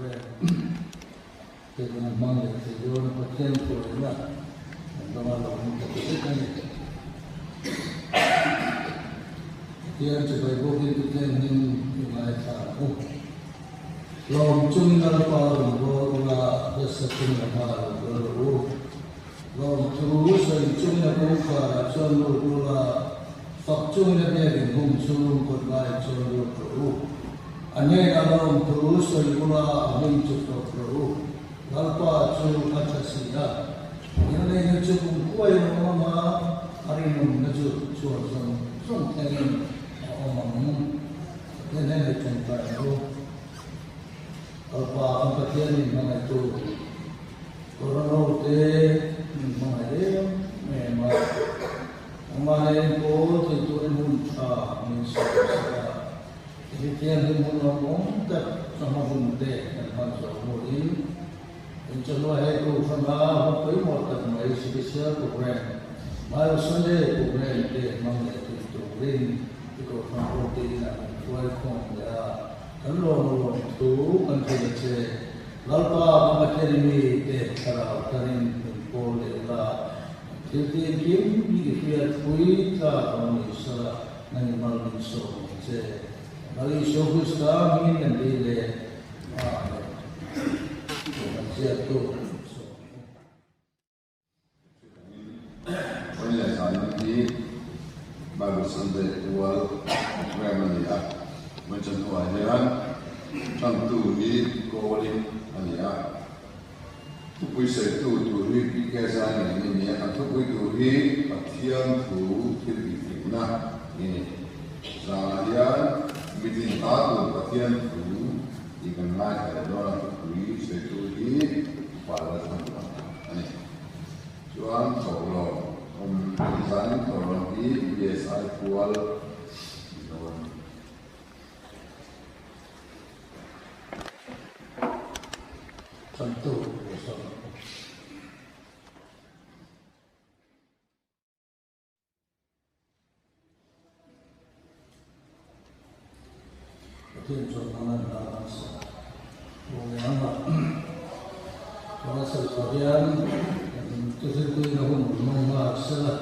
Program te kan hmang leh thei dawn a, Pathian thuawihna kan dawng a lo ni tak zet a ni. Pathian chibai bawkin Pathian hming i ngaithla ang u. Lawm chungin Lalpa rawn bawl ula, nasa chungin a hma lo kal rawh u. Lawm thu sawi chungin a kawngkharah chuan lut ula, fak chungin a biakin hung chhung kawt laiah chuan lut rawh u. A hnenah lawm thu sawi ula, a hming chu fak rawh u. Lalpa chu a tha si a, Ngilneihna chu kum khuaiin a awm ang a, a rinawmna chu chhuar zawng zawng thlengin a awm ang. Pathian hnenah i tawngtai ang u. Lalpa kan Pathianin hmangaihtu. Corona te min hmangaih em em a, nangmah nen pawl thei turin hun tha min sawi sak a, hetiang hi hmun lawmawm tak chawhma hun te kan hman zawh hnuin inchawhnuah he kohhrana hun pawimawh tak mai special program Bible Sunday program te hmang leh thei turin i kohhran ho te inah kan hruai khawm leh a, kan lawm lawm thu kan thei a che. Lalpa ka Pathian i mi te thlarau tarin min pawl leh ula, thil ti engkim hi i hriat pui tlak lo ni sela, nang i mal min sawm ang che. Lal Isua Krista hmingin kan dil e, Amen. Kan ziaktu sawm ang u. Vawi leh zan hi Bible Sunday pual program a ni a, vawi chanhnuah hian tantu hi Kawli a ni a, thupui sawitu tur hi PK Zaini a ni a, kan thupui tur hi Pathian thu thil tihhlimna a ni. Zanah hian mitin ta tur Pathian thu tih kan ngaithla leh dawn a, thupui sawitu hi Pallalthanglawm a ni. Chuan Thawhlawm awm zanin Thawhlawm hi BSI pual ni dawn. Chantu Ruahsawm. Pathian chuan hmang an hna an sa. Ruangah chuan a sawi zawh hian thuhriltuin a hun hmang nghal sela,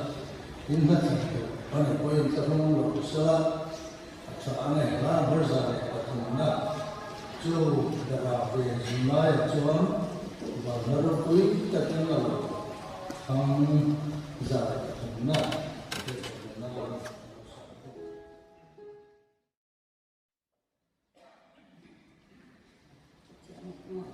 in hnathawk tawh a nih pawhin thlahrung lo sela, a tha ang e, hla barza leh pathumna chu darah ve zunlaiah chuan vanhla ropui takin a lo thang za leh pathumna hrilhfiahna a lo sa bawk.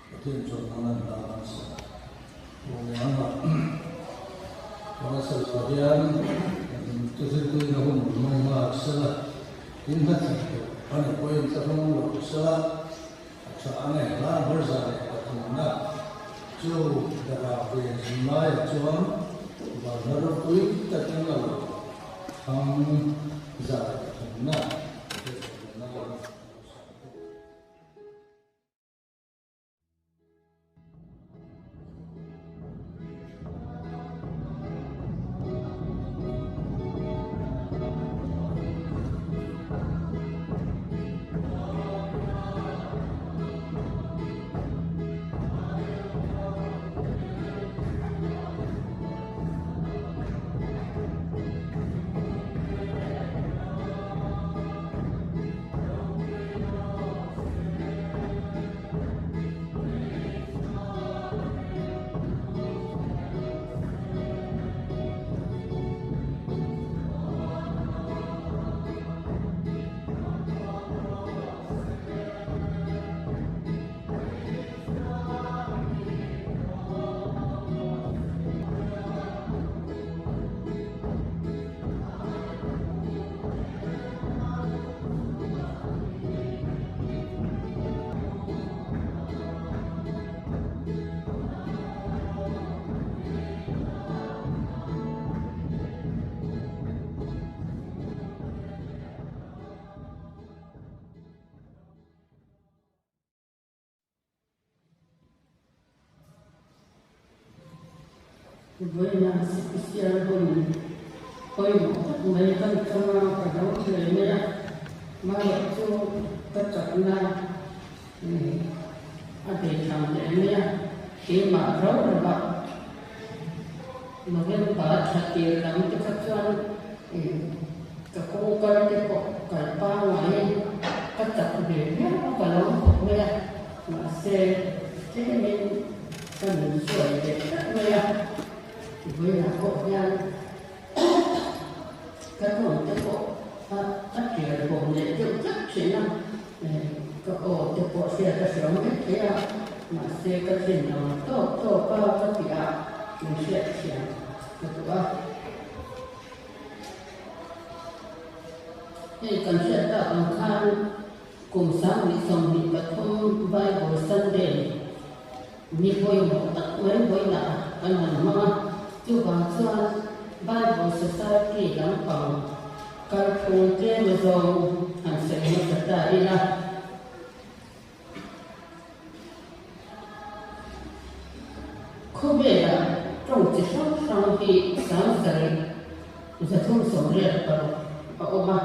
Pathian chuan hman an hla an sa. Rulianga Ruala sawi zawh hian thuhriltuin a hun hmang nghal sela, tin hla thlan tur a ni pawhin thlahrung lo sela, a tha a nei hla hmarza leh pathumna chu darah ve zunlaiah chuan vanhla ropui takin a lo thang za leh pathumna hriatchhuahna a lo sa bawk. Vawiinah sipisial hun pawimawh tak mai kan thlang a, ka lo hle mai a, mahrawh chu ka chakna a bei thang hle mai a, keimah rau rauah November thla tir lam te kha chuan ka kawngkal te pawh kal pangaiin ka chak ve viau a, ka lo khawp mai a, mahse tlemin Ka nun sual leh tlat mai a, vawiinah pawh hian ka tawng te pawh a tial bawm leh deuh tlat thin a, ka aw te pawh hriat a hriau mai thei a, mahse ka thin ang tawk tawk a ka tih ah min hriat thiam ka duh a. Hei kan hriat tak ang khan Kum 2023 Bible Sunday ni pawimawh tak mai vawiinah kan han hmang a, chuvang chuan Bible Society lampang kalphung tlem azawng han sawi hmasa ta ila. Khawvelah tawng chi hrang hrang hi 7636 a awm a,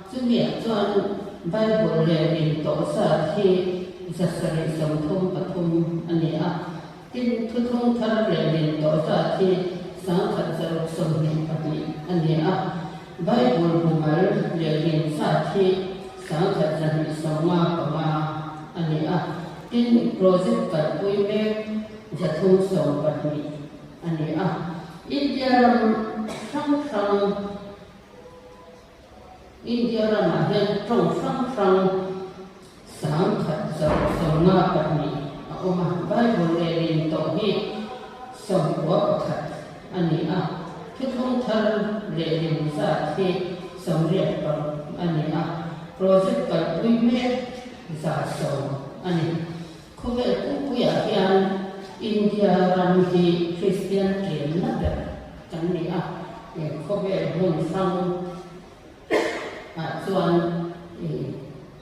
chumiah chuan Bible leh rin tawh zat hi 733 a ni a, tin Thuthlung Thar leh rin tawh zat hi 1622 a ni a, Bible bumal leh rin zat hi 1255 a ni a. Tin, project kalpui mek 312 a ni a. India ram hrang hrang, India ramah hian tawng hrang hrang 1152 a awm a. Bible lehlin tawh hi 91 a ni a. Thuthlung thar lehlin zat hi 86 a ni a. Project kalpui mek 110 a ni. Khawvel pumpuiah hian India ram hi Kristian tlemna ber kan ni a, khawvel hmun hrang ah chuan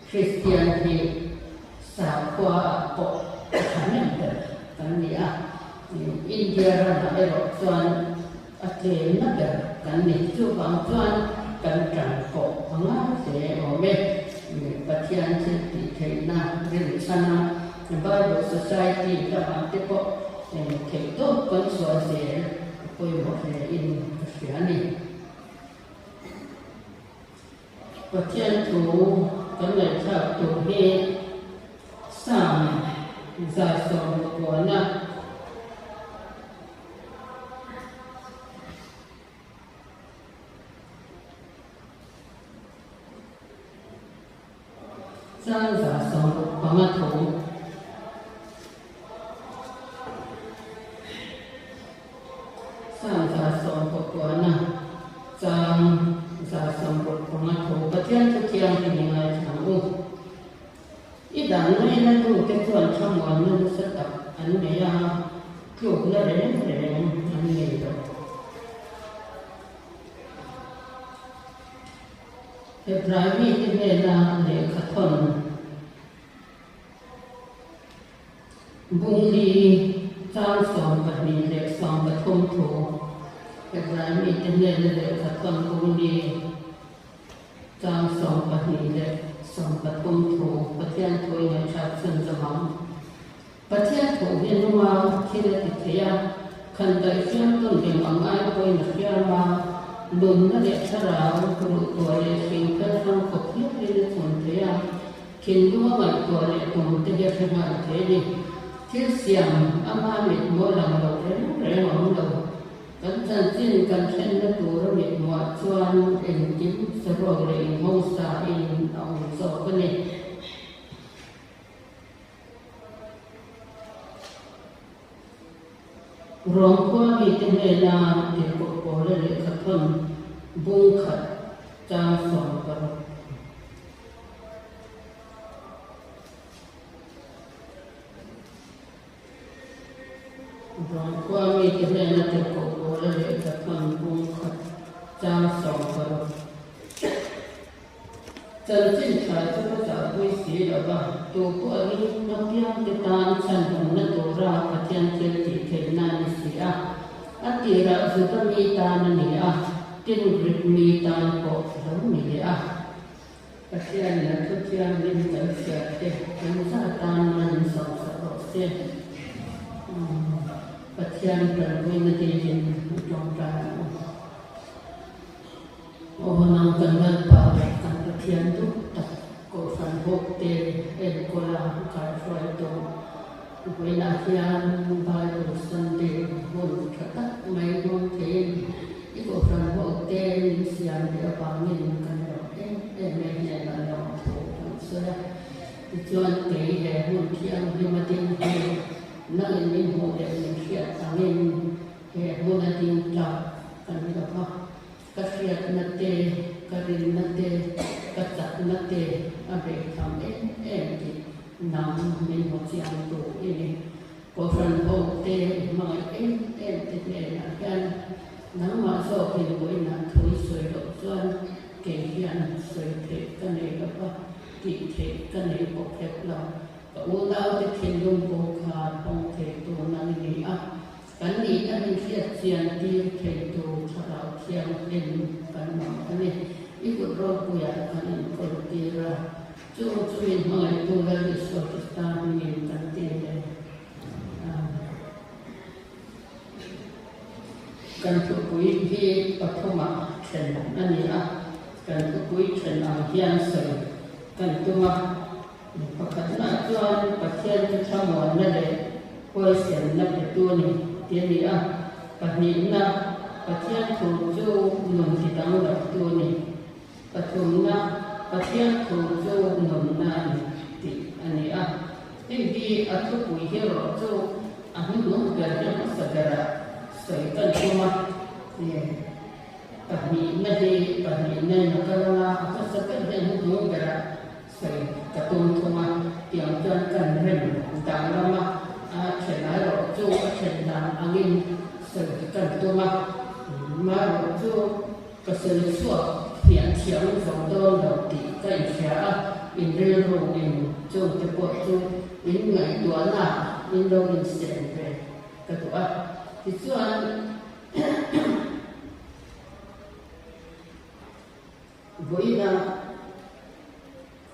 Kristian hi sakhua ah pawh a thahnem ber kan ni a. India ramah erawh chuan a tlemna ber kan ni. Chuvang chuan kan tan pawh a ngai hle awm e. Pathian thil tih theihna rinchhana Bible Society lamah te pawh theihtawp kan chhuah zel a pawimawh hle in ka hria a ni. Pathian thu kan ngaihthlak tur hi Psalm 119 Chang 165 thu. Psalm 119 chang 165 thu Pathian thu thianghlim i ngaithla ang u. I dan ngaina tute chuan thlamuanna nasa tak an nei a, tlukna reng reng an nei lo. Hebrai mite hnena lehkha thawn Bungli chang 12 le 13 thu Hebrai mite hnena lehkha thawn Bungli chang 12 le 13 thu Pathian thu i ngaihthlak chhun zawm ang. Pathian thu hi nunga thil a ti thei a, khandaih hriam tawn reng ang ai pawhin a hriam a, nunna leh thlarau ruh tuah leh hring phel hrang khawp hialin a chhun thei a, thinlunga ngaihtuah leh tum te hi a hre nghal thei a ni. Thil siam ama mithmuh a lang lo reng reng a awm lo. Kan chanchin kan thlenna tura mithmuhah chuan engkim saruak leh inhawngsa in a awm zawk a ni. Rom khua mite hnena tirhkoh Paula lehkha thawn bung khat chang 16. Rom khua mite hnena tirhkoh Paula lehkha thawn bung khat chang 16. Chanchin tha chu ka chahpui si lo va, tu pawh a ring apiangte tan chhanhawmna tura Pathian thil tih theihna a ni si a. A tirah Juda mi tan a ni a, tin Grik mi tan pawh a lo ni leh a. Pathianin a thu thianghlim kan hriat te kan za tan man sawmsak rawh se. Pathian tanpuina dilin i tawngtai ang u. Aw nang kan Lalpa leh kan Pathian duh tak Kohhran Hawkte enkawl a kaihruai tawh. Vawiinah hian Bible Sunday hun tha tak mai hmang theiin i Kohhran Hawkte min siam leh avangin kan lawm em em e hnenah lawmthu kan sawi a. Tichuan kei he hun thianghlim a ding hi nangin min hmuh leh min hriat angin He hmuna ding tlak kan ni lo va, ka hriatna te, ka rinna te, ka chakna te a bei tham em em tih nang min hmu chiang tur i ni. Kohhran ho te hmangaih em em te hnenah hian nangmah zawkin vawiinah thu i sawi loh chuan kei hian sawi theih ka nei lo va, tih theih ka nei bawk hek lo. Ka unaute thinlung kawngkhar hawng thei tur nang i ni a. Kan nihna min hriat chian tir thei tur Thlarau Thianghlim kan mam a ni. I kut ropuiah kan inkawl tir a, chu chu min hmangaihtu Lal Isua Krista hmingin kan ti le. Amen. Kan thupui hi pathumah then a ni a, kan thupui then ang hian sawi kan tum a. Pakhatna chuan Pathian chu thlamuanna leh huaisenna petu a ni tih a ni a. Pahnihna, Pathian thu chu nun ti danglamtu a ni. Pathumna, Pathian thu chu nunna a ni tih a ni a. Hei hi a thupui hi erawh chu a hnuhnung ber hi a hmasa berah sawi kan tum a. Pahnihna hi pahnihna in a kal ang a, a hmasa ber hi a hnuhnung berah Sawi ka tum thung a, tiang chuan kan rem dan lama a then erawh chu a then dan angin sawi kan tum a, marawh chu ka sawi chhuak fiah thiam zo dawn lo tih ka inhria a, in rilru in chungte pawh chu in ngaihtuahna in lo insem ve. ka duh a. Tichuan vawiina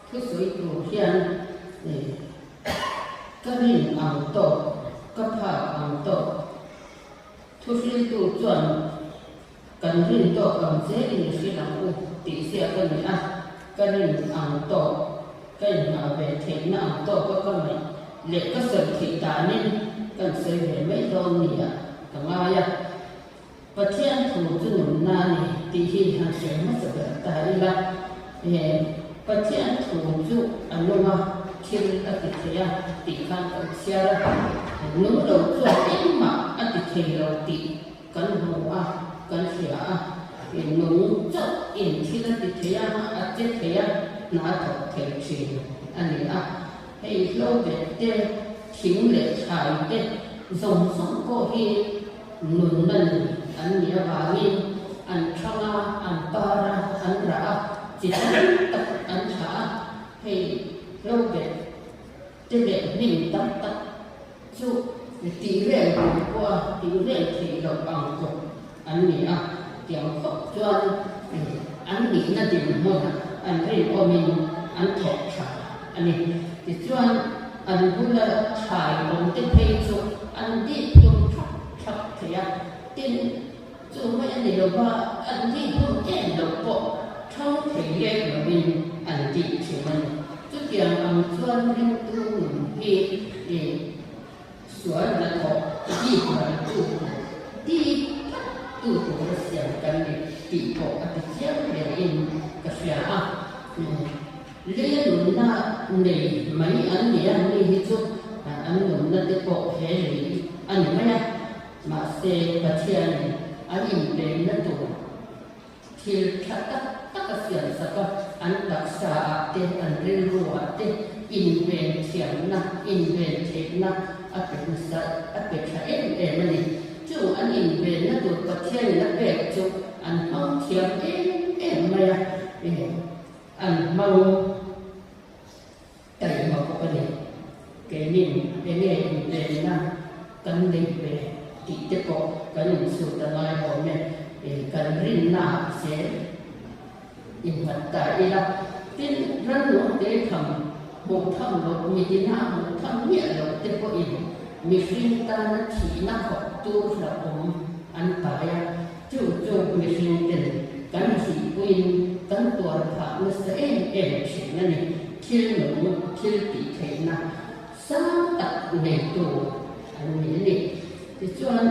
thusawi tur hian ka rin ang tawk, ka phak ang tawk thuhriltu chuan Kan rin tawk ang zelin i hrilh ang u tih ziak a ni a, ka rin ang tawk, ka inhah ve theihna ang tawka ka ngaih leh ka sawi theih danin kan sawi ve mai dawn nia ka ngai a. Pathian thu chu nunna a ni tih hi han hre hmasa ber ta ila, he Pathian thu chu a nung a, thil a ti thei a tih khan kan chhiar a, nung lo chuan engmah a ti thei lo tih Kan hmu a, kan hria a, i nung chauh in thil a ti thei a, a che thei a, hna a thawk thei thin a ni a. Hei hlo bet te, thing leh thlai te zawng zawng pawh hi nunna ni an nih avangin an thang a, an par a, an rah a, chi tam tak an thlah a. Hei hlo bet te leh hnim tam tak chu tih reng ang pawha tih reng theih loh ang kawp an ni a, tiang khawp chuan an nihna dinhmunah an rinawmin an thawk tha a ni. Tichuan, an bula thlai awmte phei chu an dip hlum thap thap thei a, tin, chu mai a ni lova an dip hlum em loh pawh thang thei lek lovin an dip thin a ni. Chutiang ang chuan ringtu nun hi i sual hnathawh bik ral tu tur, ti tlat tu tura siam kan ni tih pawh a ti chiang hle in ka hria a. Leia nunna nei mai an ni a, mi hi chu an nunna te pawh he lei a ni mai a. Mahse Pathianin an invenna tur thil tha tak tak a siamsak a, an taksa ah te, an rilru ah te inven thiamna, inven theihna a pe hmasa, a pe tha em em a ni. Chung an invenna tur Pathianin a pek chu an hmang thiam em em mai a, an hmang Taima bawk a ni. Keinin enge invenna kan neih ve tih te pawh kan insut a ngai awm e. Kan rinna ah zel innghat ta ila. Tin, rannung te tham hmuh tham loh, mitina hmuh tham miah loh te pawhin mihring tana thihna khawp tur hlauhawm an pai a. Chu chu mihring ten kan thihpuiin kan tuar phah nasa em em thin a ni. Thil nung, thil tih theihna sang tak neitu an ni a ni. Tichuan,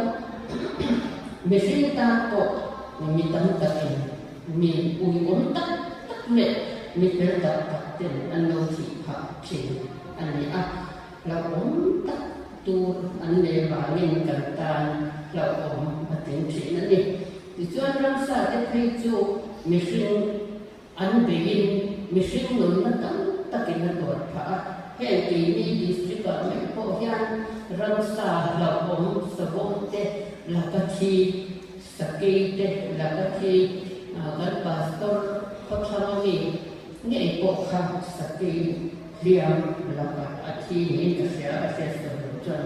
mihring tan pawh mi tam takin mi uiawm tak tak leh mi fel tak tak ten an lo thih phah thin a ni a. Hlauhawm tak tur an nei vangin kan tan hlauhawm a tling thin a ni. Tichuan ramsa te phei chu mihring an beiin mihring nunna tam takin a tuar phah a. Heng keini district ah mai pawh hian ramsa hlauhawm savawm te laka thi, sakei te laka thi, kan pastor khawthlang ami ngei pawh kha sakei Hliam lakah a thi niin ka hria a, ka hriat sawi loh chuan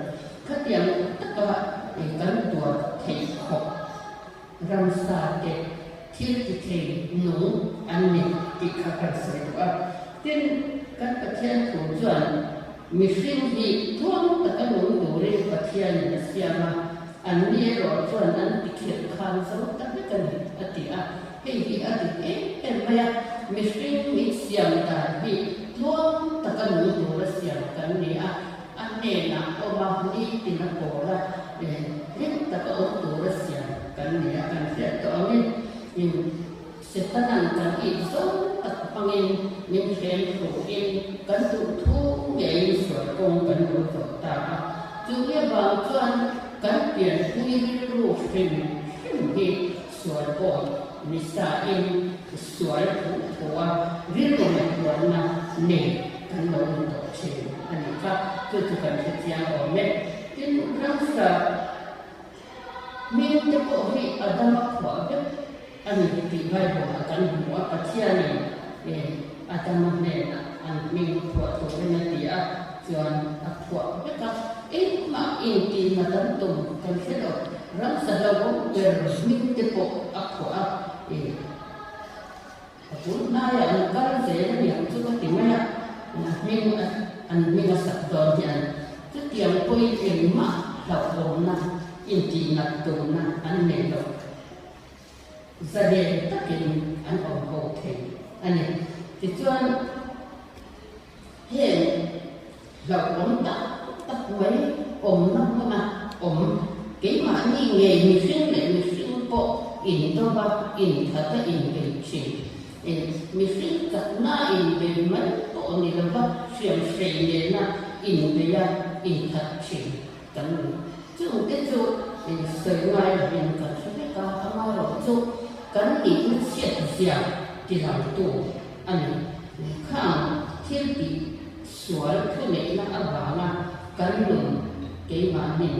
khatiang taka kan tuar theih khawp ramsa te thil ti thei nung an ni tih kha kan sawi duh a. Tin, kan Pathian thu chuan mihring hi tluang taka nung turin Pathianin a siam a, an ni erawh chuan an ti khirh khan zo ta vek a ni a ti a. Hei hi a dik em em mai a, mihring min siam dan hi tluang taka nung tura siam kan ni a, a hnenah awm a, nitin a pawl a, hlim taka awm tura siam kan ni a, kan hriat tawh angin in Setanan kan it zawng tak hmangin min hrem thuin kan duh thu ngeiin sual kawng kan lo zawh ta a, chu mi avang chuan kan pianpui rilru hrim hrim hi Sual pawh nisa-in sual thuh thuha rilru ngaihtuahna nei kan lo ni tawh thin a nih kha, chu chu kan hre chiang awm e. Tin, ramsa hming te pawh hi Adama phuah vek a ni tih Bible-ah kan hmu a, Pathianin Adama hnenah an hming phuah turin a ti a, chuan a phuah vek a, engmah i. intihna kan tum kan hre lo. Ramsa hlauhawm ber hming te pawh a phuah a, ih a bul hnaiah an kal zel a niang chu ka ti mai a, hming an hming a sak dawn hian chutiang pawhin engmah hlauhawmna intihnat tumna an nei lo. Zalen takin an awm ho thei a ni. Tichuan heng hlauhawm tak tak mai awmna hmuna awm keimahni ngei mihring leh mihring pawh indawpa inthata inbei thin. Mihring chakna inbei mai pawh ni lova hriamhrei nena inbeia inthat thin kan ni. Chungte chu sawi ngai lovin kan hre vek a, amaherawhchu kan nihna chhiat zia tilangtu a ni. Khang thil tih sual thuneihna avanga kan nun keimahnin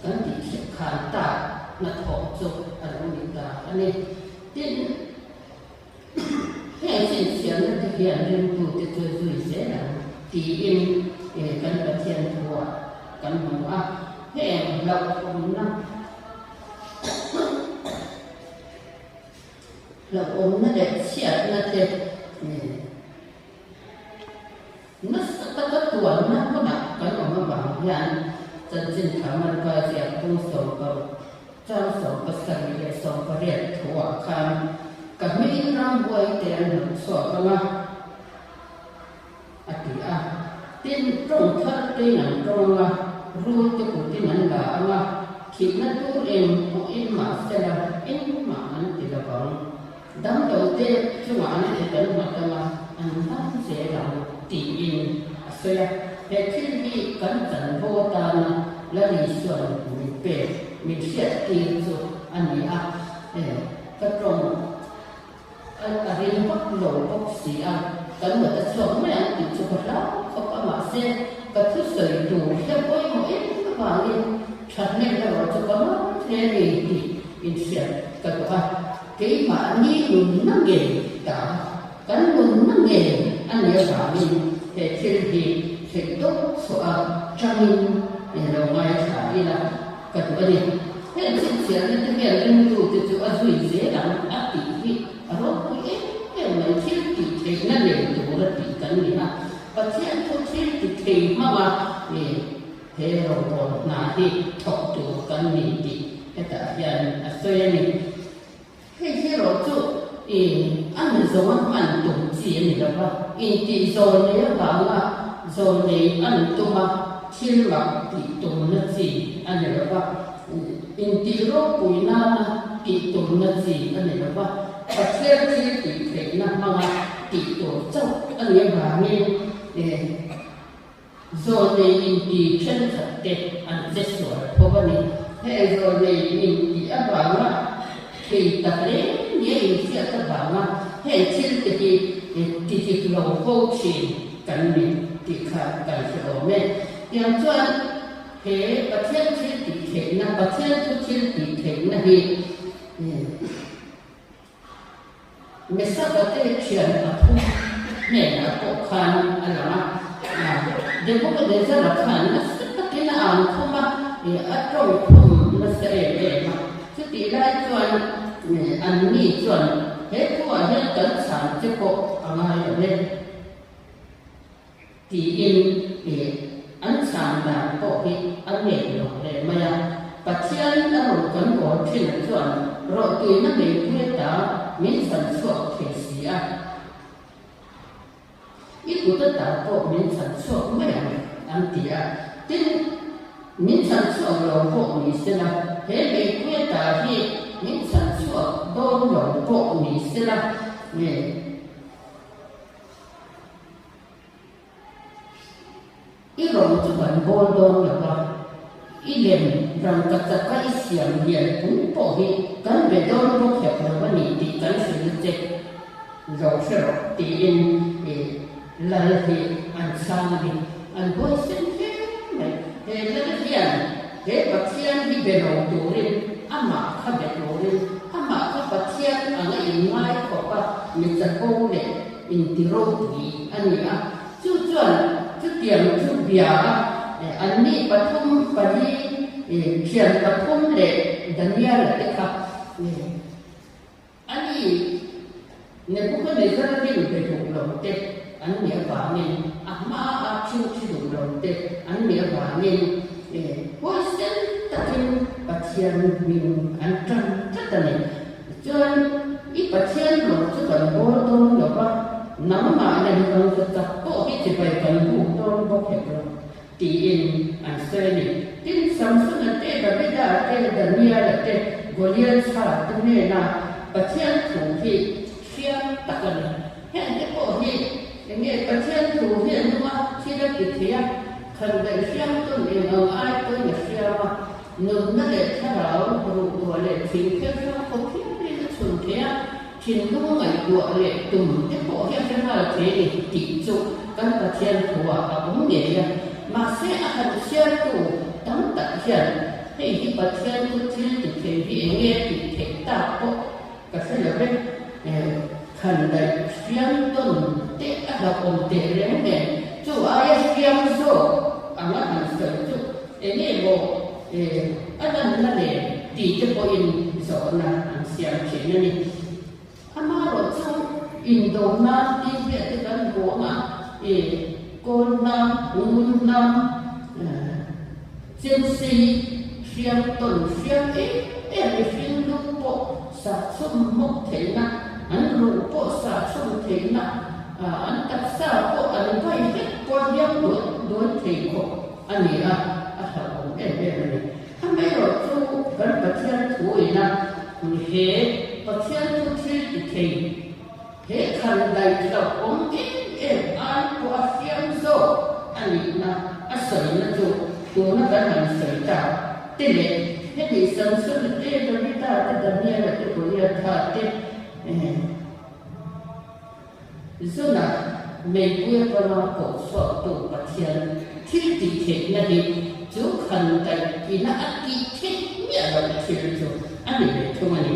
kan tihchhiat khan tak hnathawh chu a lo ni ta a ni. Tin, heng chhinchhiahna te hian ringtute chu zui zel ang tiin kan Pathian thuah kan hmu a. Heng hlauhawmna hlauhawmna leh chhiatna te nasa taka tuanna hmunah kan awm avang hian chanchin tha Marka ziak pung 16 Chang 17 leh 18 thuah khan ka hming rambuai te an rawn chhuak ang a, a ti a. Tin, tawng thar tein an tawng ang a, rul te kutin an la ang a, thihna tur eng pawhin mahsela engmah an ti lo vang. Damlo te chungah an kut an nghat ang a, an dam zel ang, tiin a sawi a. He thil hi kan chanvo atana Lali chuan min pek, min hriattir chu a ni a. Ka tawng a ring vak lo bawk si a, kan nghat a chhuak mai ang tih chu ka hlau khawp a, mahse ka thusawi tur hian pawimawh em avangin thahnem erawh chu ka ngai hle a ni tih inhriat ka duh a. Keimahni nunna ngei ta, kan nunna ngei a nih avangin he thil hi theih tawp chhuah a tangin in lo ngaithla ila ka duh a ni. Heng chhinchhiahna te hian ringtute chu a zui zel ang a tih hi a ropui em em mai, thil tih theihna nei tura tih kan ni a, Pathian chu thil ti thei hmanga he rawngbawl hna hi thawk tur kan ni tih hetah hian a sawi a ni. Hei hi erawh chu i a ni zawnga hman tum chi a ni lo va, intih zawl nei avanga zawl nei an tum a, thil mak tih tumna chi a ni lo va, intih ropui nana tih tumna chi a ni lo va, Pathian thil tih theihna hmanga tih tur chauh a nih avangin Zawlnei inti thenkhat te an che sual tho a ni. Heng zawlnei intih avanga thei ta hle nia inhriat avanga heng thil te hi ti dik lo ho thin kan ni tih kha kan hre awm e. Tiang chuan he Pathian thil tih theihna, Pathian thu thil tih theihna hi Mesaka te thian pathum hnenah pawh khan a lang a, Nebuchadnezzar-a khan nasa takin a ang khum a, a tawng khum nasa em em a. Chutih lai chuan anni chuan he thuah hian kan chhan che pawh a ngai lo e. Tiin an chhan dan pawh hi a nep lo hle mai a. Pathian a rawn kan bawl thin a chuan rawhtuina meipui ata min chhan chhuak thei si a. I kut ata pawh min chhan chhuak mai ang an ti a. Tin, min chhan chhuak lo pawh ni sela, he meipui ata hi min chhan chhuak dawn lo pawh ni sela, I rawng chu kan bawl dawn lo va, i lem rangka chaka i siam lian pui pawh hi kan be dawn bawk hek lo a ni tih kan hrilh che lo hre rawh tiin i lal hi an chhang a ni. An huaisen hle mai. He lal hian he Pathian hi be lo turin amah kha be turin amah kha Pathian anga inngai khawp a mi chapo leh inti ropui a ni a, chu chuan chutiang chu bia a, anni pathum pali. thian pathum leh Daniel-a te kha a ni. Nebuchadnezzar rin be duh lo te an nih avangin, a hmaa thingthi duh lo te an nih avangin huaisen takin Pathian hming an tan tlat a ni. Chuan i Pathian rawng chu kan bawl dawn lo va, nangmah lem rangva chak pawh hi chibai kan buk dawn bawk hek lo, tiin an sawi a ni. Tin, Samsona te, Davida te, Daniela te, Goliatha te hnena Pathian thu hi hriam tak a ni. Hengte pawh hi enge Pathian thu hi a nung a, thil a ti thei a, khan daih hriam tawn eng ang ai pawhin a hriam a, nunna leh thlarau ruhtuah leh thing phel hrang khawp hialin a chhun thei a, Thinlung ngaihtuah leh tum te pawh hi a hre nghal thei a ni tih chu kan Pathian thuah a awm ngei a. Mahse a han chhiartu tam tak hian hei hi Pathian chu thil ti thei hi eng nge tih theih tak pawh ka hre lo ve. Khan daih hriam tawn te a hlauhawm teh reng nen chu aia hriam zawk anga han sawi chu eng nge maw A lanna nen ti te pawhin zawhna an siam thin a ni. Amaherawh chu indona tih hriat te kan hmu ang a, i kawl hnam, ngun hnam, chemsei hriam tawn hriam em em mihring lu pawh sahchhum hmawk theihna, an ruh pawh sahchhum theihna, an taksa pawh an vai hlek pawh hliam duai duai thei khawp a ni a, a hlauhawm em em a ni. Amaherawh chu kan Pathian thu ina he Pathian thu thil ti thei, he khan daih hlauhawm em em ai pawh a hriam zawk a nihna a sawina chu tuna kan han sawi tak te leh hemi Samsona te, Davida te, Daniela te, Goliatha te, Zuna meipui atanga koh chhuaktu Pathian thil tih theihna hi chu khan daih ina a tih theih miah loh thil chu a ni ve thung a ni.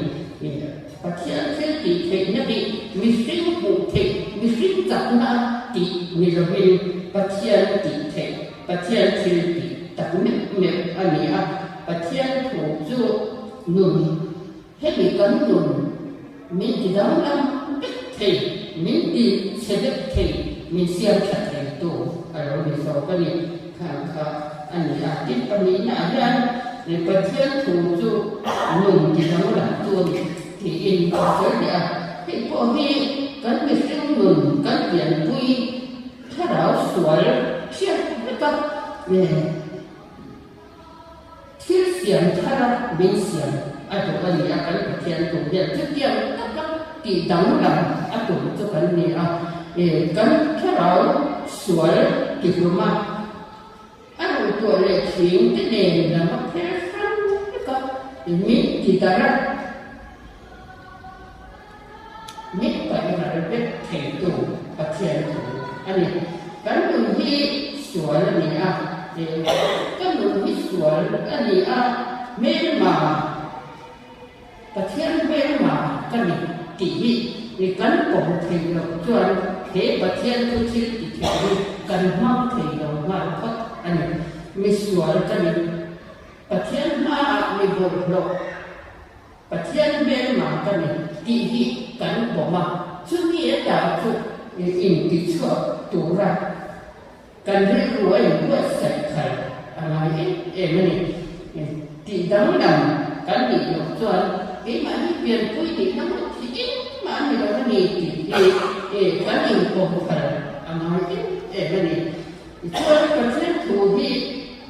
Pathian thil tih theihna hi mihring hmuh theih, mihring chakna tih ni lovin Pathian tih theih, Pathian thil tih tak meuh meuh a ni a. Pathian thu chu nun Hemi kan nun min ti danglam vek thei, min ti chhe vek thei, min siam tha thei tu a lo ni zawk a ni. Khan kha a ni a. Tin, pahnihnaah hian Pathian thu chu nun ti danglam tu a ni tiin a sawi leh a. Hei pawh hi kan mihring nun kan pianpui thlarau sual hriat vek a. Thil siam thara min siam a duh a ni a, kan Pathian tum hian chutiang taka tih danglam a tum chu kan ni a. Kan thlarau sual tihlum a, a ruhtuah leh thing te nen lam a pher hrang vek a, min ti darh a, min paih ral vek theitu Pathian thu a ni. Kan nun hi sual a ni a, ka nun hi sual a ni a, hmelma, Pathian hmelma ka ni tih hi kan pawm thei loh chuan he Pathian thu thil ti thei hi kan hmang thei lo nghal phawt a ni. Misual ka ni. Pathian hmaah mi bawlhhlawh. Pathian hmelma ka ni tih hi kan pawm a, chumi ata chu intichhuak tura kan rilru a inbuatsaih thar a ngai em em a ni. Tih danglam kan nih loh chuan keimahni pianpui nihna ngawt hi engmah a ni lo a ni tih hi kan inpawm thar a ngai em em a ni. Tichuan Pathian thu hi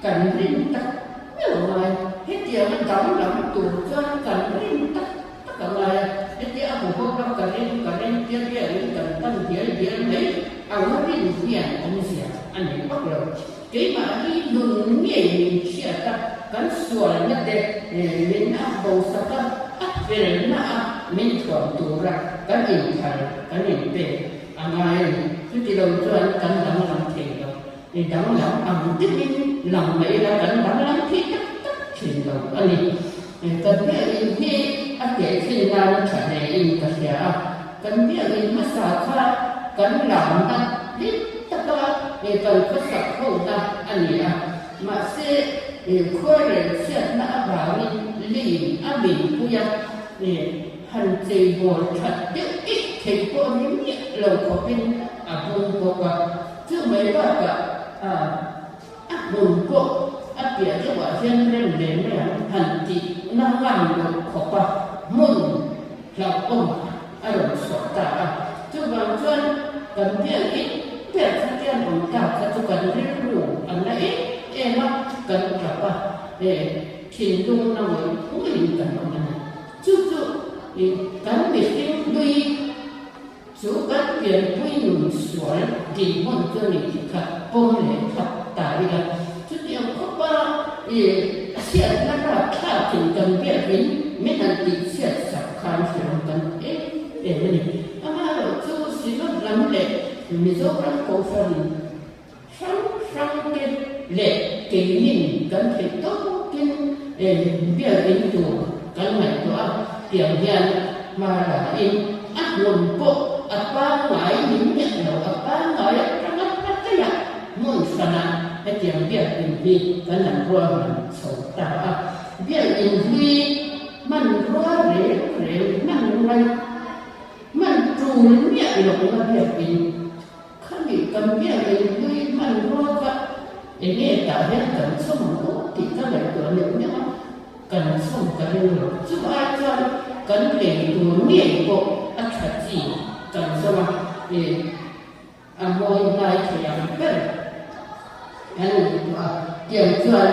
kan rin tak meuh a ngai. Hetianga danglam tur chuan kan rin tak tak a ngai a. Hetia a hmu bawk a, ka rin ka rin tia biakin kan pan dial dial mai ang a rin hian awmzia a nei vak lo. Keimahni nun ngei min hriat a, kan sualna te min a bosak a, a felna a min thuam tura kan inphal kan inpek A ngai a ni. Chuti lo chuan kan danglam thei lo. Mi danglam ang deuhin lang mai ila kan danglam thei tak tak thin lo a ni. Kan biakinn hi a tehkhin nan a tha hlein ka hria a. Kan biakinn hmasa kha kan lamna hlim taka kan khawsak hona a ni a. Mahse, khuarel chhiatna avangin leiin a min pui a, han cheibawl that deuh eih theih pawh ni miah lo khawpin a bung bawk a. Chu mai bakah a hmun pawh a piah deuhah hian rem ve mai ang han tih na ngam loh khawpa hmun hlauhawm a rawn chhuah ta a. Chuvang chuan kan bial in ber kha tian awm ta kha chu kan rilru a na em em a, kan tap a, thinlung na ngawih ngawih in kan awm a ni. Chu chu kan mihring hlui Chu kan pianpui nun sual dinhmun chu ni tih kha pawm leh thlap ta ila, chutiang khawpa i chhiatna rapthlakin kan biakin min han tih chhiat sak khan hreawm kan ti em em a ni. Amaherawh chu Synod lam leh Mizoram Kohhran hrang hrang te leh keinin kan theih tawkin biakin tur kan ngaihtuah a, tiang hian hma la in a hmun pawh a pangngai ni miah lo, a pangngai atanga hla daih a hmun hranah hetiang biakin hi kan han ruahman chho ta a, biakin hlui hmanrua reng reng hman ngai hman tul miah lohna biakin Khami kan biak in hlui hmanrua kha enge tah hian kan chhawm ang aw tih ka ngaihtuah neuh neuh a, kan chhawm ka ring lo. Chu ai chuan kan lei tur ngei pawh a tha chi kan zawng a, e a mawi hnai thei ang ber kan ngaihtuah a, tiang chuan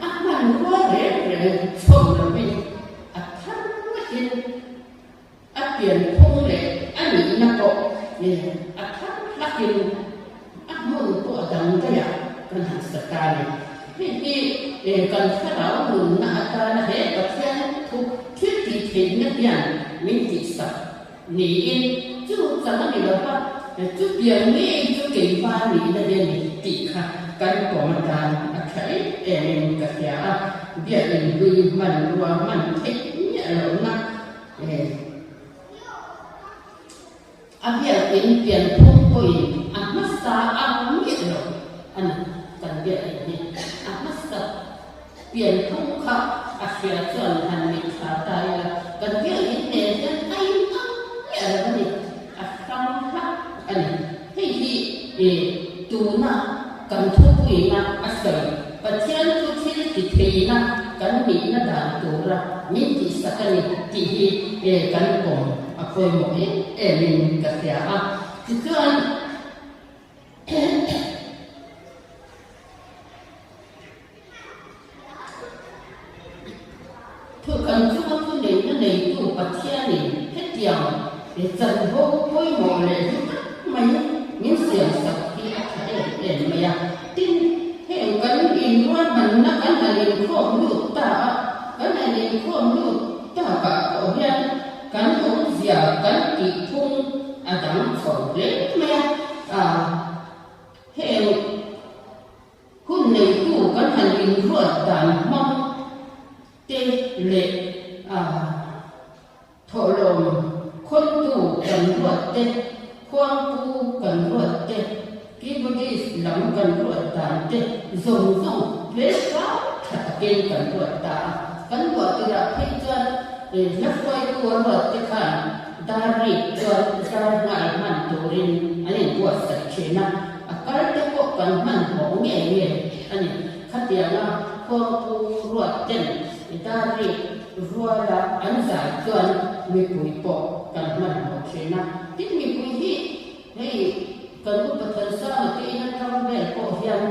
a hmanrua reng reng chhawm lovin a thar vekin A pianphung leh a nihna pawh a thar hlakin a hmun pawh a dang daih a, kan han sa ta a ni. Hei hi kan thlarau nunna atana he Pathian thu thil tih theihna hian min tihsak niin chu chang a ni lo va, chutiang ngei chu keimah nihna hi a ni tih kha kan pawm atan a tha em emin ka hria a, biakinn hlui hmanrua hman theih miah lohna A biakinn pianphung pawhin a hmasa ang miah lo a ni. Kan biakinn hi a hmasa pianphung kha a hria chuan han mitthla ta ila, kan biakinn nen hian a inang miah lo a ni, a hrang hlak a ni. Hei hi tuna kan thupuina a sawi Pathian chu thil ti theihna kan nihna dan tura min tihsak a ni tih hi kan pawm a pawimawh em emin ka hria a. Tichuan, Thu kan chunga thu neihna neitu Pathianin hetiang chanvo pawimawh leh hlu tak mai min siamsak hi a tha em em mai a. Tin, heng kan inruahmanna kan han inkhawm lut ta a, kan han inkhawm lut takah pawh hian kan awmzia kan tihphung a dang chho hle mai a. Heng. Hun neitu kan han inruat dan hmang te leh a thawhlawm khawntu kan ruat te, khuangpu kan ruat te, keyboardist lam kan ruat dan te zawng zawng hmelfai tha takin kan ruat ta a. Kan ruah tirah phei chuan hla hruaitu a ruat te khan dar rik chuan zar nghal hman turin an inbuatsaih thin a. A kal te pawh kan hmanhmawh ngei ngei a ni. Khatianga khuangpu ruat ten Dari ruala an zai chuan mipui pawh kan hmanhmawh thin a. Tin mipui hi hei kan upa Thansanga te in atang vel pawh hian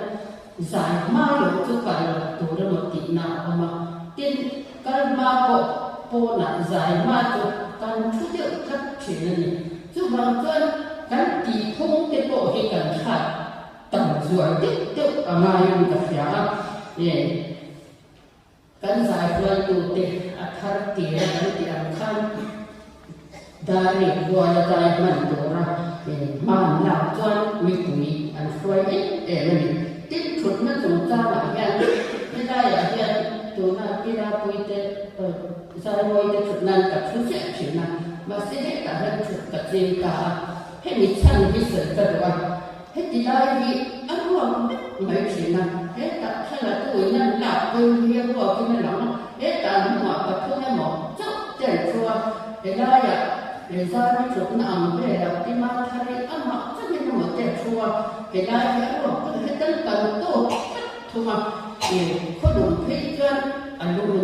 zai hma loh chu kal loh tur emaw tihna a awm a. Tin kal hma pawh pawnah zai hma chu kan thu deuh tlat thin a ni. Chuvang chuan kan tihphung te pawh hi kan hrat tam zual deuh deuh a ngaiin ka hria a, e kan zairualtu te a thar tir a kan tih ang khan Dari ruala dai hman tura hman lak chuan mipui an hruai em em a ni. Tin thutna chungchangah hian helaiah hian tuna Tirapui te Zaimawi te thut nan ka thu ziah thin a, mahse hetah hian thut ka ching ta a, hemi chhan hi sawi ka duh a, heti lai hi a ruak vek mai thin a, hetah thla tu in an lak pawhin hi a ruakin a lang a, hetah hnungah pathum emaw chauh te an thu a, helaiah zara thutna ang velah tima thari amah chauhin emaw te a thu a, helai hi a ruak vek a, hetan kan tawk tlat thung a, khawlung phei chuan a lung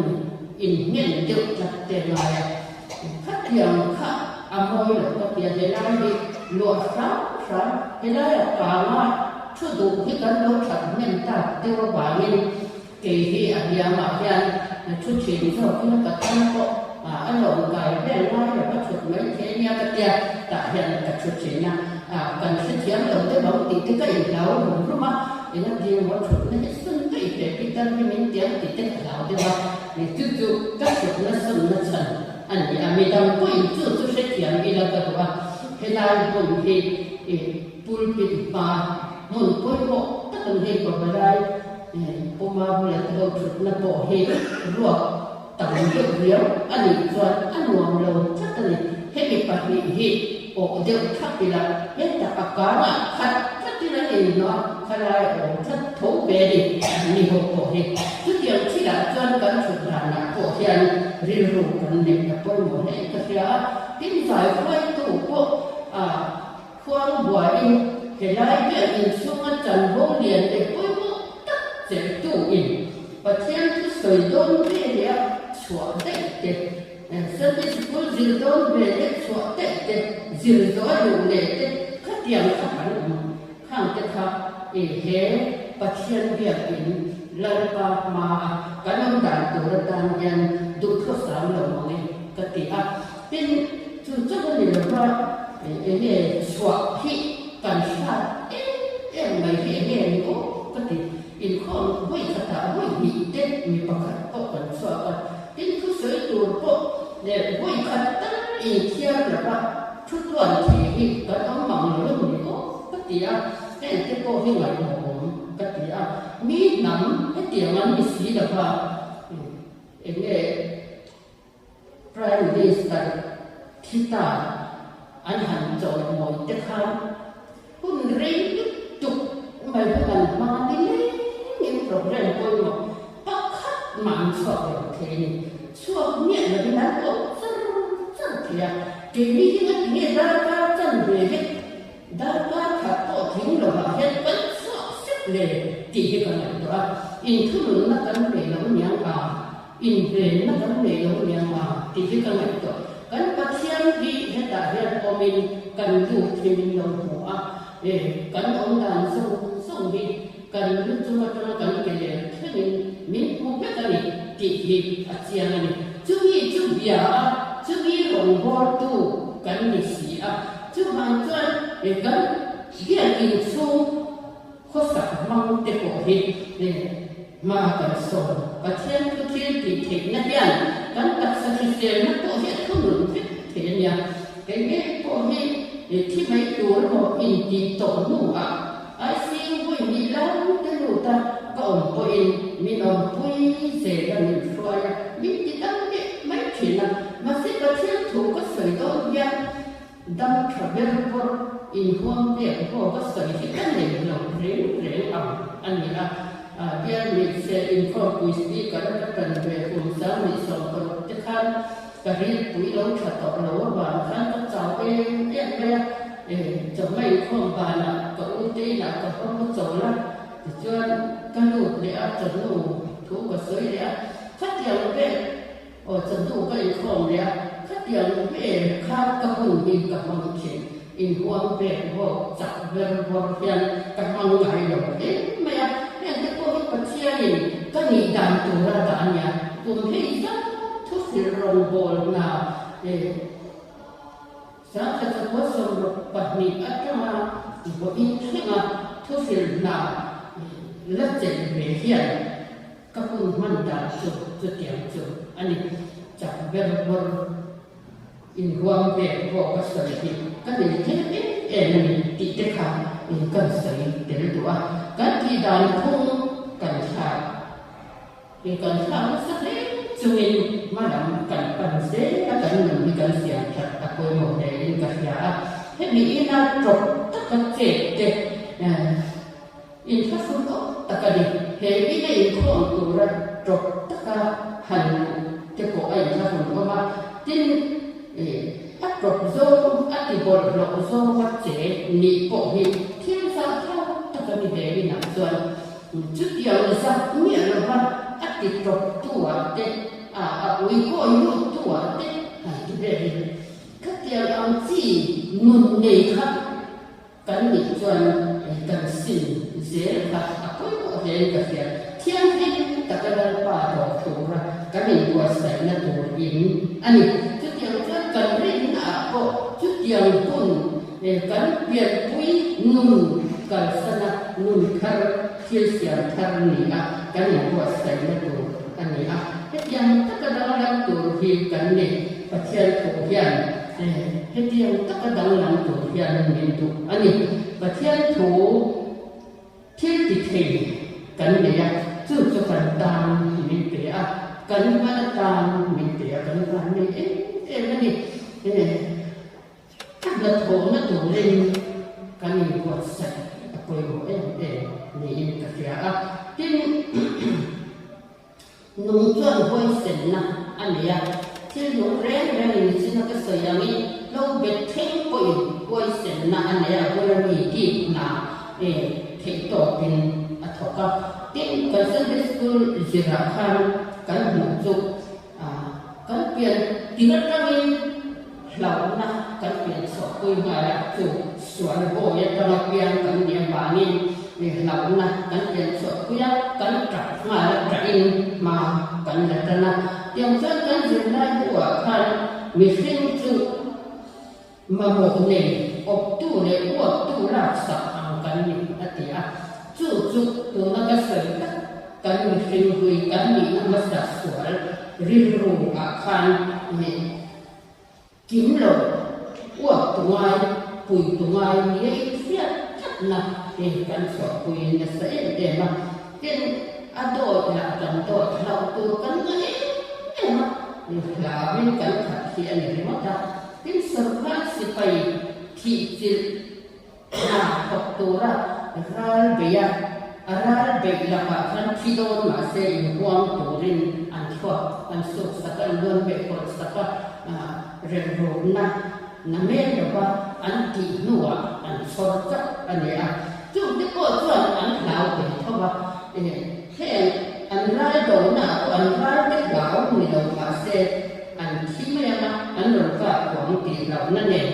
in nghen deuh tlat te a ngai a. Khatiang kha a mawi lo ka tia, helai hi luah hram hram, helaia kanga thu duh hi kan lo that hnem tak deuh avangin kei hi a hliamah hian thu thin zawkin ka tan pawh a lawm kai vel ngai lo ka thut mai thei ania ka tia, tah hian ka thu thin a, kan hrethiam lo deuh ang tih te ka inhlau rum rum a, engatin maw thutna hi sun daih ve Peter hi min tiang tih te ka hlau deuh a. Chu chu ka hrutna sawmna chhan a ni a, midang pawhin chu chu hrethiam ila ka duh a, helai hmun hi i pulpit hma hmun pawimawh tak an hei pavalai puma bula te ho thutna pawh hi ruak tam deuh riau a nih chuan a nuam lo tlat a ni. Hemi pahnih hi awh deuh thap ila hetah a kangah khat tlatin an inhnawh a, khalai awm tlat tho ve a ni ni ho pawh hi. Chutiang thilah chuan kan thut danah pawh hian rilru kan neih a pawimawh hle ka hria a, tin zai hruaitu pawh a khuang buaiin helai biak inchhunga chanvo lian leh pawimawh tak chelhtu in Pathian thusawi dawn ve leh a chhuah daih te Sunday School zir dawn ve leh chhuah daih te zir zawh a duh leh te khatiang kha kan awm. Khang te kha i he Pathian biakin Lalpa hmaa kan awm dan tur atan hian duhthusam lo ang e ka ti a. Tin, chu chauh a ni lova, enge chhuah hi kan hrat em em mai hi enge ni aw ka ti. Inkhawm vawi khatah vawi hnih te mi pakhat pawh kan chhuak a, tin thusawi tur pawh leh vawi khat tal inthiar lova Thu tuan thei hi kan awm mang lo em ni aw ka ti a, heng te pawh hi ngaihmawhawm ka ti a, mi hnam hetiang an ni si lo va, eng nge Prime Minister thi ta an han chawimawi te khan hun rei lutuk mai hun an hmang a ni lengin program pawimawh pakhat mah an chhuak lo thei a ni. Chhuak miah lovin an awm char char thei a, keini hi ngatinge darkar chan ve vek, darkar khat pawh tling lovah hian kan chhuak sep le tih hi ka ngaihtuah a, inthununna kan nei lo niang a, invenna kan nei lo niang a tih hi ka ngaihtuah. Kan Pathian hi hetah hian awmin kan lut hi min lo hmu a, kan awm dan zawng zawng hi Kan lu chung atanga kan ke leh thlengin min hmu vek a ni tih hi a chiang a ni. Chumi chu bia a, chumi rawngbawltu kan ni si a. Chuvang chuan kan biakin chhung khawsak hmang te pawh hi hma kan sawn. Pathian thu thil tih theihna hian kan taksa hriselna pawh hi a thunun vek thei a nia. Kei ngei pawh hi thi mai tur emaw intih tawh hnuah ICU vawi hnih lai te lut a ka awm pawhin min awmpui zel a min hruai a, min ti dam leh mai thin a. Mahse Pathian thu ka sawi dawn hian dam tha ber bawr inhuam pek pawh ka sawi hi ka nei lo reng reng ang a ni a. Bial hmeichhe inkhawmpui speaker a ka tan ve kum 2016 te khan ka rilpui lo tha tawh lo avang khan ka chau em em mai a. Chawhma inkhawm banah ka u te inah ka haw mu chawl a, tichuan ka lut leh a, chawhnu thu ka sawi leh a, khatiang vel aw chawhnu ka inkhawm leh a, khatiang vel kha ka hun hi ka hmang thin, inhuam pek bawk chak ber bawr hian ka hmang ngai lo hle mai a, heng te pawh hi Pathianin ka nih dan tura dah a nia, kum hei zat thuhrilh rawngbâwl hna 1962 atanga vawiin thlenga thuhrilh hna la chelh ve hian ka hun hman dan chu chutiang chu a ni. Chak ber bawr inhuam pek pawh ka sawi hi ka nei tlem em em a ni tih te kha kan sawi tel duh a, kan tih dan phung kan thlak. He kan thlak nasa hle chungin hma lam kan pan zel a, kan nun hi kan siam that a pawimawh hle in ka hria a. Hemi ina tawp taka chet te Inthlahrun awm tak a ni. He ina inkhawm tura tawp taka han luh te pawh a inthlahrun awm a. Tin, a tawp zawng, a ti bawlhhlawh zawnga che nih pawh hi thil zahthlak tak a ni ve inah chuan chutiang zak miah lova a ti tawp tu ah te, a ui kawi lut tu ah te han ti vel in khatiang ang chi nun nei kha Kan nih chuan kan sim zel kha a pawimawh hlein ka hria. Thianghlim taka Lalpa dawr tura kan inbuatsaihna tur in a ni. Chutiang chuan kan rinna ah pawh chutiang hun kan pianpui nun kalsana nun thar, thil siam thar ni a kan inbuatsaihna tur a ni a. Hetiang taka danglam tur hi kan ni. Pathian thu hian Hetiang taka danglam tur hian min duh a ni. Pathian thu thil ti thei kan nei a, chu chu kan tan min pe a, kan hman atan min pe a, kan van nei em em a ni. A hnathawhna turin kan inbuatsaih a pawimawh em em niin ka hria a. Tin, Nung chuan huaisenna a nei a, thil nung reng reng in nichin a ka sawi angin lo bet thleng pawhin huaisenna a nei a, a bula mi bik hna e theih tawpin a thawk a. Tin, kan Sunday School zirah khan kan hmuh chu kan pian tir atangin hlauhna kan pian chhuahpui nghal a, chu sual bawi atanga piang kan nih avangin hlauhna kan pian chhuahpui a, kan tap nghal a, tahin hma kan la tan a. Tiang chuan kan zirlai buah khan mihring chu mamawh nei awptu leh uaptu laksak ang kan ni a ti a, chu chu tuna ka sawi tak kan mihring hui kan nihna hmasa sual rilru ah khan Kim lo, uap tu ngai, pui tu ngai nia inhriat tlatna hi kan chhuahpui nasa em em a. Tin, a dawt lah kan dawt hlauh tur kan ngah em em a, hlauin kan khat hi a ni ringawt a. Tin, sorkar sipai thihchilh hna thawk tura ral beih a, a ral beih lakah khan thi dawn mahse inhuam turin an thluak an suk sak a, an luan beh kawlh sak a, remrukna na mel lova an tih hnuah an chhawr chauh a ni a. Chungte pawh chuan an hlau ve tho va, heng an ral dona ah pawh an ral te hlau ni lo mahse an thi mai ang a, an rawn kap huang tih hlauhna nen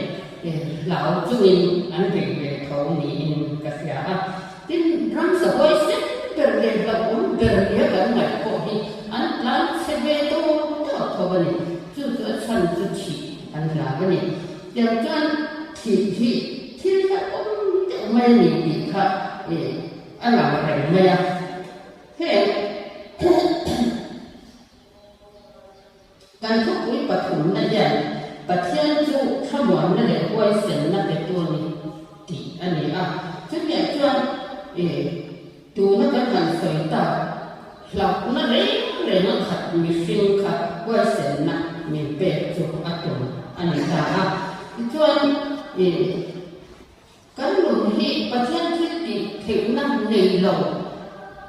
Hlau chungin an bei ve tho niin ka hria a. Tin, ramsa huaisen ber leh hlauhawm ber nia kan ngaih pawh hi an tlan chhe ve tawk tawk tho a ni. Chu chu a chhan chu thih an hlau a ni. Tiang chuan thih hi thil hlauhawm deuh mai a ni tih kha a lang reng mai a. Heng Kan thupui pathumna hian Pathian chu thlamuanna leh huaisenna petu a ni tih a ni a. Chutiang chuan tuna kan han sawi tak hlauhna reng reng a khat mihring kha huaisenna min pek chu a tum a ni ta a. Tichuan Kan nun hi Pathian thil tih theihna nei lo,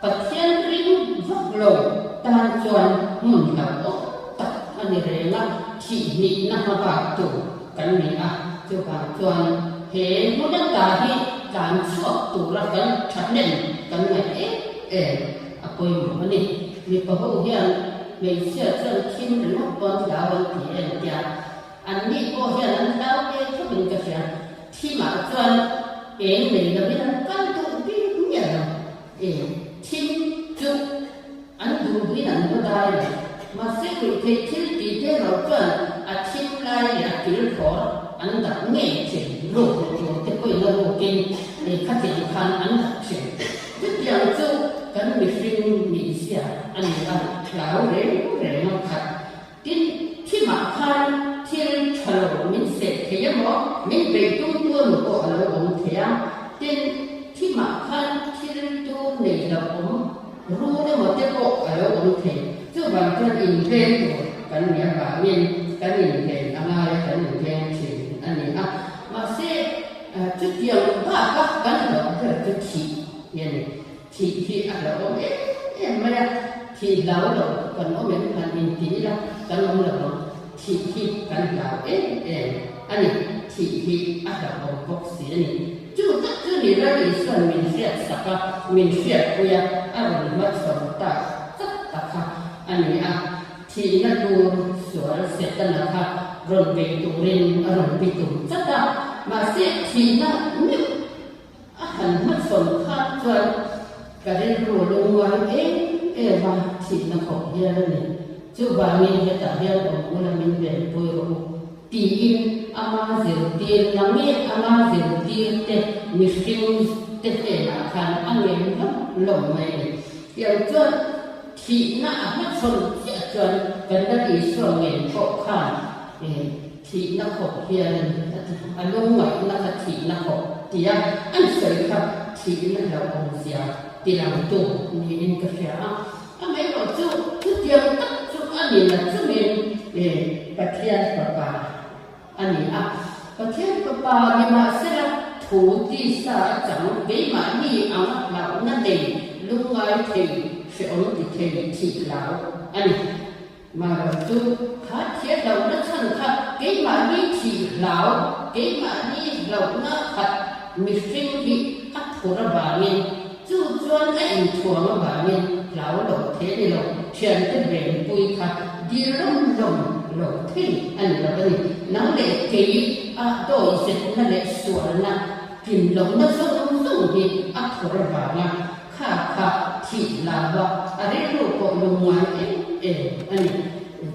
Pathian ring vak lo tan chuan hmun hlauhawm tak a ni reng a, thih hnihna hma bak tur kan ni a. Chuvang chuan he hmun ata hi tlan chhuak tura kan thahnem kan ngaih em em a pawimawh a ni. Mipa ho hian hmeichhia chuan thim ringawt pawn hlau an ti em tia An ni pawh hian an hlau ve thawkin ka hria. Thimah chuan eng nei lovin an kal duh bik miah lo. E, thim chu an duh duhin an va dai lo. Mahse ruihtheih thil tih te erawh chuan a thim lai leh a kil khawr an dak ngei thin. Ruk leh tur te pawhin a rukin khatiang khan an dak thin. Chutiang chu kan mihring mihzia a ni a, hlau reng reng a khat. Tin, thimah khan thil tha lo min seh thei emaw, min beih tum tu emaw pawh a lo awm thei a. Tin, thimah khan thil tu nei lo awm rul emaw te pawh a lo awm thei. Chuvang chuan inveng tur kan nih avangin kan inven a ngai a, kan inveng thin a ni a. Mahse, chutiang baka kan hlauh ber chu thih hi a ni. Thih hi a hlauhawm em em mai a, thih hlau lo kan awm em han inti ila kan awm lo ang, thih hi kan hlau em em a ni, thih hi a hlauhawm bawk si a ni. Chu tak chu ni Lal Isua'n min hriat sak a, min hriatpui a, a rawn hmachhawn tak tak ta kha a ni a, thihna tur sual Setana kha rawn bei turin a rawn bitum tlat a, mahse thihna meuh A han hmachhawn khat chuan ka rilru lungngai em em a, thihna khawp hial a ni. Chuvangin hetah hian awm ula min venpui rawh u, tiin ama zirtir na nge ama zirtir te mihring te hnenah khan a ngen lawm lawm mai a ni. Tiang chuan thihna a hmachhawn chiah chuan kan la Isua ngen pawh khan Thihna khawp hian a ti. A lungngaihna kha thihna khawp tia an sawi kha thihna hlauhawm zia tilangtu niin ka hria a. Amaherawh chu chutiang tak chu a ni la chungin Pathian Fapa a ni a. Pathian Fapa nimahsela thu tisa a chang keimahni anga hlauhna nei lungngai thei hrehawm ti thei thih hlau a ni. Mahrawh chu kha thiat lohna chhan kha keimahni thih hlau, keimahni hlauhna khat mihring hi a phur avangin, chu chuan a inthuam avangin hlau lo thei a ni lo, thiante venpui kha dil lawm lawm lo thei a ni lo a ni. Nang leh kei a dawizetna leh sualna tlin lohna zawng zawng hi a phur avanga Kha kha thih la va a rilru pawh lungngai em em a ni.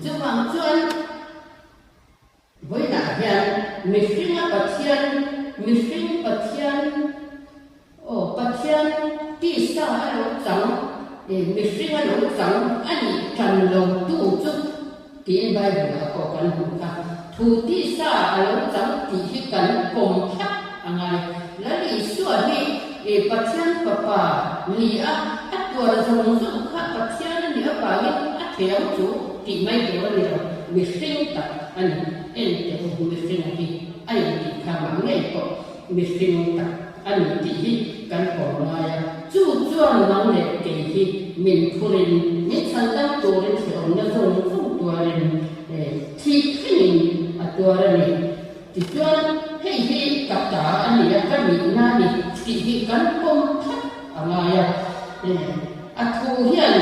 Chuvang chuan vawiinah hian mihringa Pathian, mihring Pathian, aw Pathian tisa a lo chang, mihring a lo chang a nih tan lo tu chu tiin Bible-ah pawh kan hmu kha. Thu tisa a lo chang tih hi kan pawm thlap a ngai. Lal Isua hi Pathian Fapa ni a, a tuar zawng zawng kha Pathian a nih avangin a thiam chu tih mai tur a ni lo, mihring tak a ni. Ente u, mihring hi a intih kha mah ngei pawh mihring tak a ni tih hi kan pawm ngai a, chu chuan nang leh kei hi min phurin, min chhan dam turin hrehawmna zawng zawng tuarin thih thlengin a tuar a ni. Tichuan, hei hi ka ta a ni a, ka nihna a ni tih hi kan pawm thlap a ngai a. A thu hian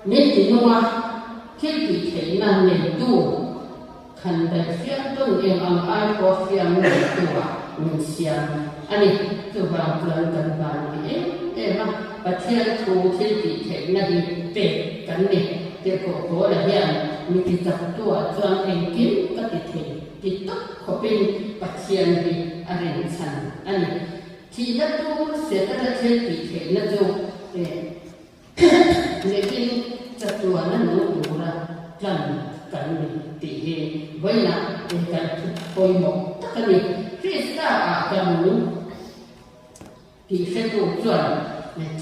min ti nung a, thil tih theihna neitu, Khan daih fiam tawn eng ang ai pawh fiam nei tura min siam a ni. Chuvang chuan kan van ni em em a, Pathian thu thil tih theihna hi pek kan ni. Tirhkoh Paula hian mi ti chaktuah chuan engkim ka ti thei ti tak khawpin Pathian hi a rinchhan a ni. Thihna tur Setana thil tih theihna chu Lekin chatuana nung tura tlan kan ni tih hi vawiinah kan thu pawimawh tak a ni. Krista ah kan nung tih hretu chuan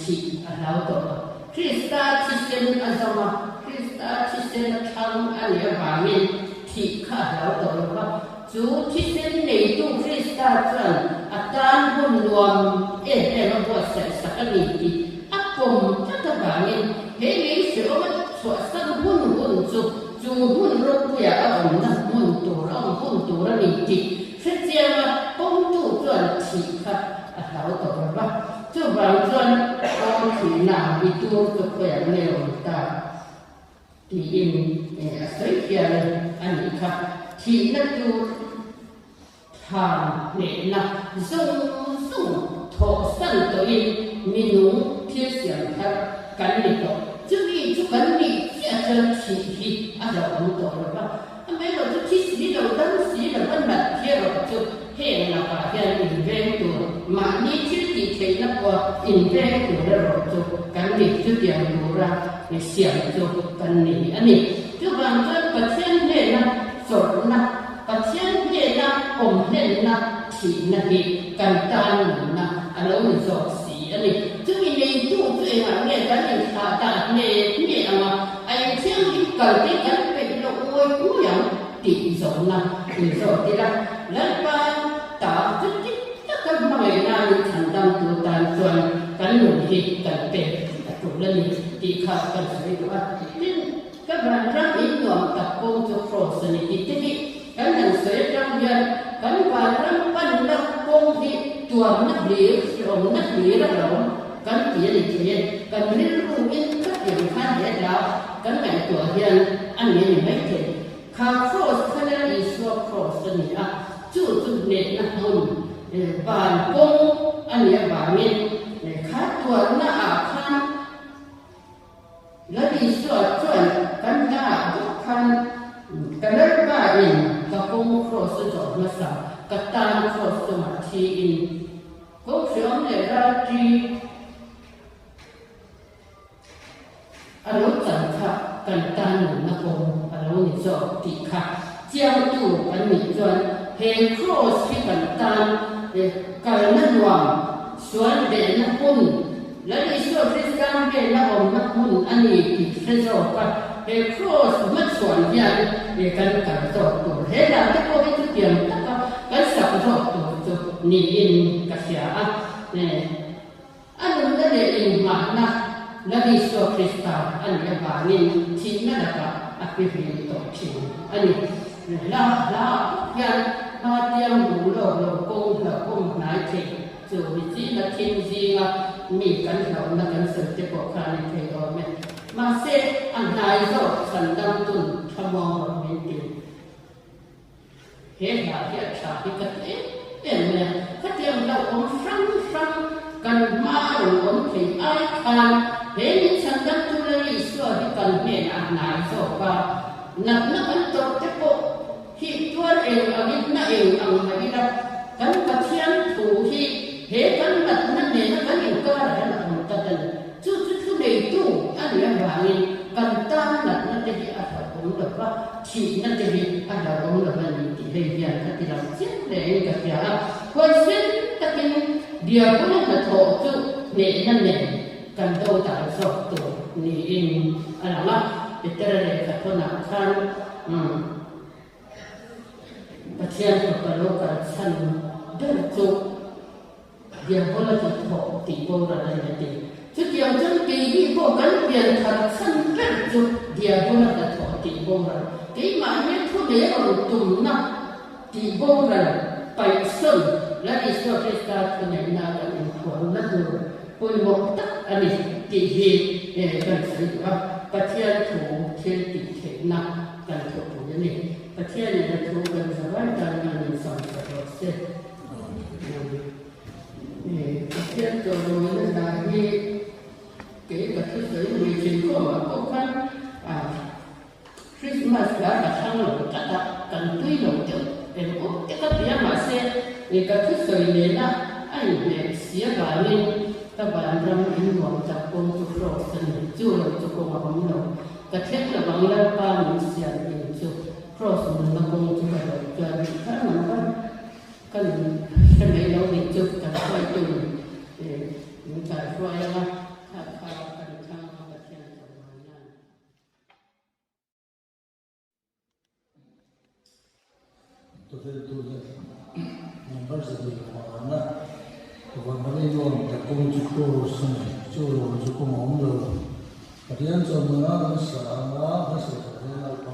thih a hlau tawh lo. Krista thisen a zawm a, Krista thisen a thlang a nih avangin thih kha a hlau tawh lo va. Chu thisen neitu Krista chuan a tan hun nuam em em a buatsaih sak a ni tih a pawm tlat avangin he lei hrehawm a chhuahsan hun hun chu chu hmun ropuiah a awmna hmun tur a awm hun tur a ni tih hrechianga pawmtu chuan thih kha a hlau tawh lo va. Chuvang chuan aw thihna i tur chu khawiah nge awm ta? Tiin a sawi hial a nih kha. Thihna chu thlan hnehna zawng zawng thawhsan tawhin minung thil siam thar kan ni tawh. Chumi chu kan nih chiah chuan thih hi a hlauhawm tawh lo va. Amaherawh chu thi si lo, dam si lo va nat erawh chu heng lakah hian inveng tur, mahni thil tih theihna pawh inveng tur erawh chu kan ni, chutiang tura siam chu kan ni a ni. Chuvang chuan Pathian hnena chawlhna, Pathian hnena awm hlenna thihna hi kan tan nunna a lo ni zawk si a ni. Chumi neitu chu engah nge kan inthlah dah hne hne anga a inthianghlim kalte kan peih loh ngawi ngawi ang tih zawhna in zawt ila, Lalpa ta chu dik taka hmangaihna min chhandamtu tan chuan. kan nun hi kan pek a tul a ni tih kha kan sawi duh a. Tin, ka vanram in nuam tak kawng chu Kraws a ni tih te hi kan han sawi atang hian kan vanram panna kawng hi tuamna hlir, hrehawmna hlir a lo kan ti a ni thei e. Kan rilru in khatiang khan he hla kan ngaihtuah hian a ni a ni maithei. Kha Kraws kha Lal Isua Kraws a ni a, chu chu hnehna hmun van kawng a nih avangin kha tuarna ah khan Lal Isua chuan kan hlaah bawk khan ka Lalpa in ka kawng Kraws a zawh hmasa, ka tan Kraws chungah thiin kawng hreawm leh ralṭi A lo chan kha kan tan nunna kawng a lo ni zawk tih kha chiangtu kan nih chuan he kraws hi kan tan kalna nuam, sual behna hmun, Lal Isua Krista hnena awmna hmun a ni tih hre zawk a, he kraws hmachhuan hian kan kal zawk tur. He hla te pawh hi chutiang taka kan sak zawk tur chu niin ka hria a. A nunna leh inhmahna Lal Isua Krista a nih avangin thihna lakah a hmihlim tawh thin a ni. Hla hlaah bawk hian hma tiang lung lawk lo kawng hlauhawm hnai thei chu mi china thim zinga mi kan hlauhna kan sawi te pawh kha a ni thei awm e. Mahse, a hnai zawk chhan damtun tha muang rawh min ti. He hla hi a tha hi ka ti em em mai a, khatiang hlauhawm hrang hrang kan hma a rawn awm thei ai khan he min chhandamtu Lal Isua hi kan hnenah a hnai zawk a, natna kan tawrh te pawh hi tuar eng angin na eng ang mah ila kan Pathian thu hi he kan natna nena kan inkarah hian a awm tlat a ni. Chu chu thu neitu a nih avangin kan tan natna te hi a hlauhawm lo va, thihna te hi a hlauhawm lo a ni tih hei hian a ti lang chiang hle in ka hria a. Huaisen takin Diabula hnathawh chu hnehna nen kan do dal zawk tur niin a lang a. Petera lehkha thawnah khan Pathian fapa lo kal chhan ber chu Diabola hnathawh tih boral a ni a ti. Chutiang chuan keini pawh kan pian thar chhan ber chu Diabola hnathawh tih boral, keimahni thu nei a rawn tumna tih boral paihsawn Lal Isua Krista thuneihna kan inthuamna tur pawimawh tak a ni tih hi kan sawi duh a, Pathian thu thil tih theihna kan thawhpui a ni. Pathianin a thu kan zavai tan nan in sam sak rawh se. Pathian chawlmawina hna hi kei ka thusawi mui thin khawmah pawh khan Christmas hla ka thlang lo tlat a, kan tui lo deuh em awm te ka ti a, mahse ka thusawi nena a inhmeh si avangin ka vanram in nuam tak kawng chu Kraws a ni, chu lo chu kawng a awm lo. Ka thleng lovang Lalpa min siam in chu Kraws nunna kawng chu ka lo chuan rih kher ang va. Ka nun hre mai lo nih chu kan hruaitu min kaihruai ang a, kha kha kan thlang a Pathian chawhmai nan. Thuhriltu hian number zahnih pahana Vanram nuam tak kawng chu cross a ni, chu lo chu kawng a awm lo. Pathian chawhmai a kan sa ang a, kan sawi tak hian Lalpa.